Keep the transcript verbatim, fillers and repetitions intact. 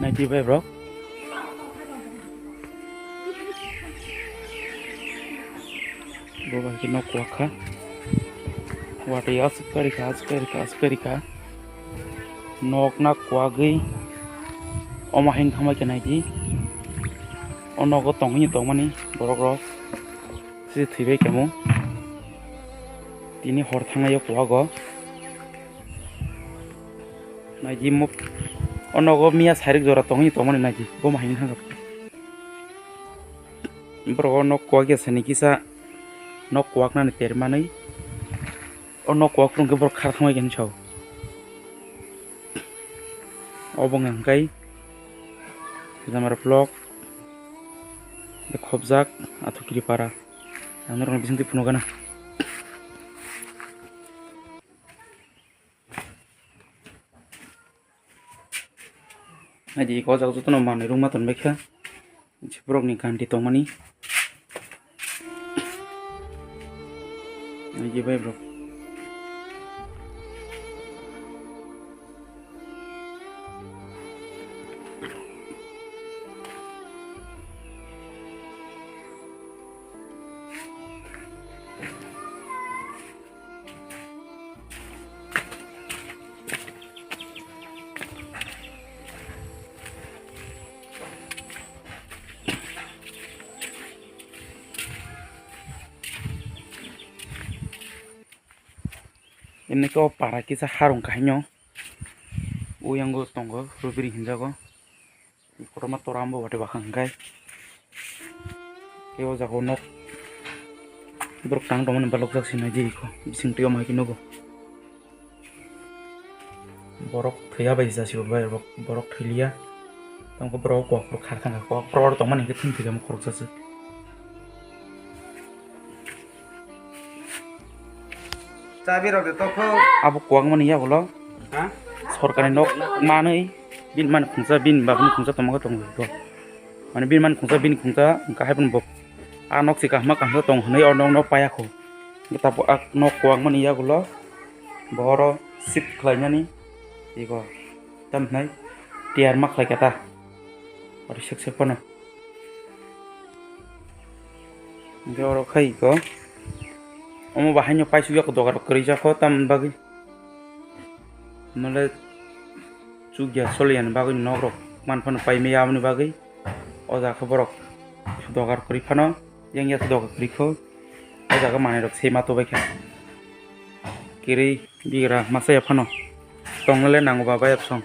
Naidi bai borok. Bo bai khe nok kwak kha. Watwi aswk kari kha, aswk kari kha, aswk kari kha. Nok na kwagwi omo haino tangbai khe naidi. O nogo tongwi tongmani borok rok se thwibai kamo. Tini hor thangnai o kwak o. Naidi mo-, o nogo miya sarik jora tongwi tongmani naidi. Bo ma haino thangkha. Borok o nok kwak ya sani kisa nok kwak nani ter manwi. O nok kwak phuru hwnkhe borok khar thangbai khe sao. Obo wngkha hwnkhe Jamara block, Khobjak, Athukiri para. Ang norokno bisingtwi phunukgana. Naidi, o jaga jotono manwi rwngma tonbaikha. Borokni gandhi tongmani. Naidi bai borok. Emni khe o para kisa harung kahaino. Uyango tongo, rubiri hinjago. Kotorma tora ambo bati bakhang hwnkhe. Tei o jaga o nok borok tang tongmani balokjak se naidi eko bising twi omo hai khe nugo. Borok thwiya bai jasi bo bai borok, borok thwiliya. Tamo khe borok o kwak phuru khar thangkha, kwak phuru oro tongmani hwnkhe thung thwikha omo khoroksa se. Chabi rok de tokho. Abo kwak mani yagulo. Ha? Sorkar ni nok manwi bini mani khungsa bini baba ni khungsa tongma khe tongo. Mane bini mani khungsa bini khungsa hwnkha hai phano bo. A nok se kahma kahma tong hwnwi o nok no paya kho. Hwnkhe tabuk a nok kwak mani yagulo. Bo oro shift khlai nani. Ego. Tam hwnai. Tiyar ma khlai kha ta. Oro sek sek phano. Hwnkhe oro khai ko. Omo bahai no paisuk yak dogar kwrwi jak kho tamni bagwi. Nole chukya soliya ni bagwi nok rok man phano pai maya aboni bagwi. O jaga khe borok dogar kwrwi phano yang yak dogar kwrwi kho. O jaga manwi rok se ma tobai kha. Kwrwi bigra masa ya phano. Tong nole nango ba bayap song.